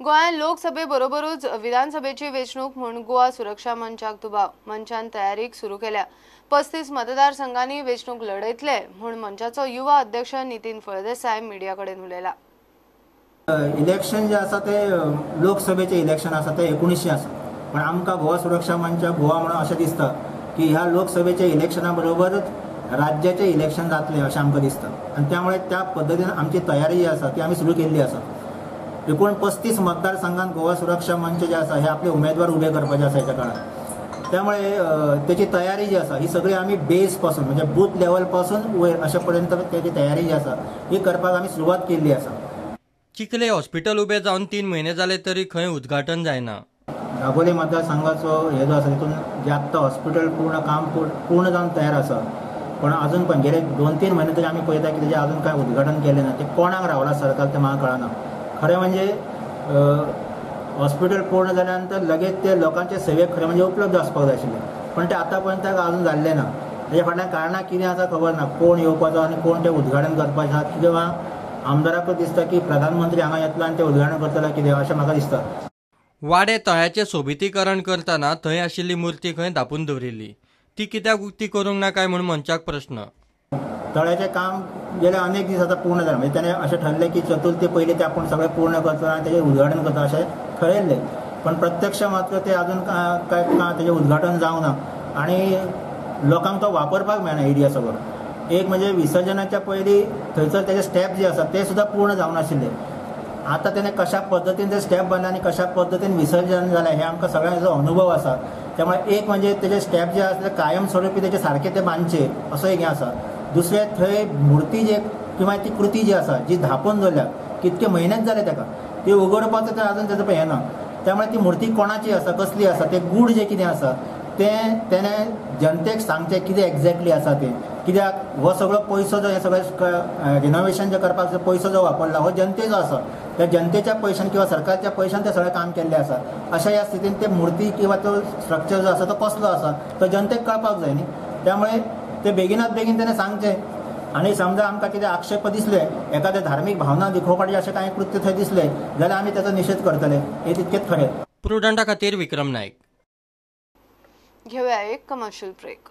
गोंयांत लोकसभे बरोबरूच विधानसभेची वेंचणूक म्हूण गोवा सुरक्षा मंचाक दुबाव. मंचान तयारीक सुरू केल्या. 35 मतदारसंघांनी वेंचणूक लढयतले म्हूण मंचाचो युवा अध्यक्ष नितीन फळदेसाय मिडिया कडेन उलयला. इलेक्शन जे आसा ते लोकसभेचे इलेक्शन आसा ते 19 आसा, पण आमकां गोवा सुरक्षा मंचाक गोवा म्हणून अशें दिसता की ह्या लोकसभेच्या इलेक्शना बरोबरच राज्याचें इलेक्शन जातलें अशें आमकां दिसता आनी त्यामुळे त्या पद्दतीन आमची तयारी जी आसा ती आमी सुरू केल्ली आसा. एकूण 35 मतदारसंघात गोवा सुरक्षा मंच जे आसा हे आपले उमेदवार उबे करपाचे आसा ह्या काळात. त्यामुळे त्याची तयारी जी आसा ही सगळी आमी बेस पासून म्हणजे बूथ लेवल पासून वयर अशा पर्यंत त्याची तयारी जी आसा ही करपाक आमी सुरवात केल्ली आसा. चिखले हॉस्पिटल उबे जावन 3 म्हयने जाले तरी खंय उद्घाटन जायना. दाबोली मतदारसंघाचो हे जो आसा तितून जे आत्तां हॉस्पिटल पूर्ण काम पूर्ण जावन तयार आसा, पण अजून पण गेले 2-3 म्हयने तरी आमी पळयता की तेजें अजून कांय उद्घाटन केलें ना. ते कोणाक रावला सरकार तें म्हाका कळना. खरें म्हणजे हॉस्पिटल पूर्ण जाल्या नंतर लगेच ते लोकांचे सेवेक खरें म्हणजे उपलब्ध आसपाक जाय आशिल्लें, पण ते आतां पर्यंत अजून जाल्लें ना. तेज्या फाटल्यान कारणां कितें आसा खबर ना. कोण येवपाचो आनी कोण तें उद्घाटन करपाचें आसा किंवा आमदाराकूच दिसता की प्रधानमंत्री हांगा येतलो आनी तें उद्घाटन करतलो कितें अशें म्हाका दिसता. वाडे तळ्याचें सोबितीकरण करतना थंय आशिल्ली मूर्ती खंय धापून दवरिल्ली, ती कित्याक उक्ती करूंक ना काय म्हूण मंचाक प्रश्न. तळ्याचें काम गेले अनेक दीस आतां पूर्ण जालें, म्हणजे ताणें अशें ठरलें की चतुर्थी पयलीं तें आपूण सगळें पूर्ण करतलो आनी तेजें उद्घाटन करता अशें ठरयल्लें, पण प्रत्यक्ष मात्र तें अजून काय तेजें उद्घाटन जावंक ना आनी लोकांक तो वापरपाक मेळना एरिया सगळो. एक म्हणजे विसर्जनाच्या पयलीं थंयसर तेजे स्टेप जे आसा ते सुद्दां पूर्ण जावंक नाशिल्ले. आतां तेणें कशा पद्दतीन ते स्टेप बांदले आनी कशा पद्दतीन विसर्जन जालें हें आमकां सगळ्यांचो अनुभव आसा. त्यामुळे एक म्हणजे तेजे स्टेप जे आसले कायम स्वरुपी तेजे सारके ते बांदचे असो एक हें आसा. दुसरें थंय मूर्ती जे किंवा ती कृती जी आसा जी धापून दवरल्या कितके म्हयनेच जाले ताका ती उगडपाचो ते अजून तेजो हें ना. त्यामुळे ती मूर्ती कोणाची आसा कसली आसा तें गूढ जें कितें आसा तें तेणें जनतेक सांगचें कितें एग्जॅक्टली आसा तें. कित्याक हो सगळो पयसो जो हें सगळें रिनोवेशन जें करपाक जो पयसो जो वापरला हो जनतेचो आसा. त्या जनतेच्या पयशान किंवा सरकारच्या पयशान तें सगळें काम केल्लें आसा. अशा ह्या स्थितीन ते मूर्ती किंवा तो स्ट्रक्चर जो आसा तो कसलो आसा तो जनतेक कळपाक जाय न्ही. त्यामुळे ते बेगिनात बेगीन तेणें सांगचें आनी समजा आमकां कितें आक्षेप दिसले एखाद्या धार्मीक भावना दाखोवपाचें अशें कांय कृत्य थंय दिसलें जाल्यार आमी ताचो निशेध करतले हें तितकेंच खरें. प्रुडंटा खातीर विक्रम नायक. घेवया एक कमर्शियल ब्रेक.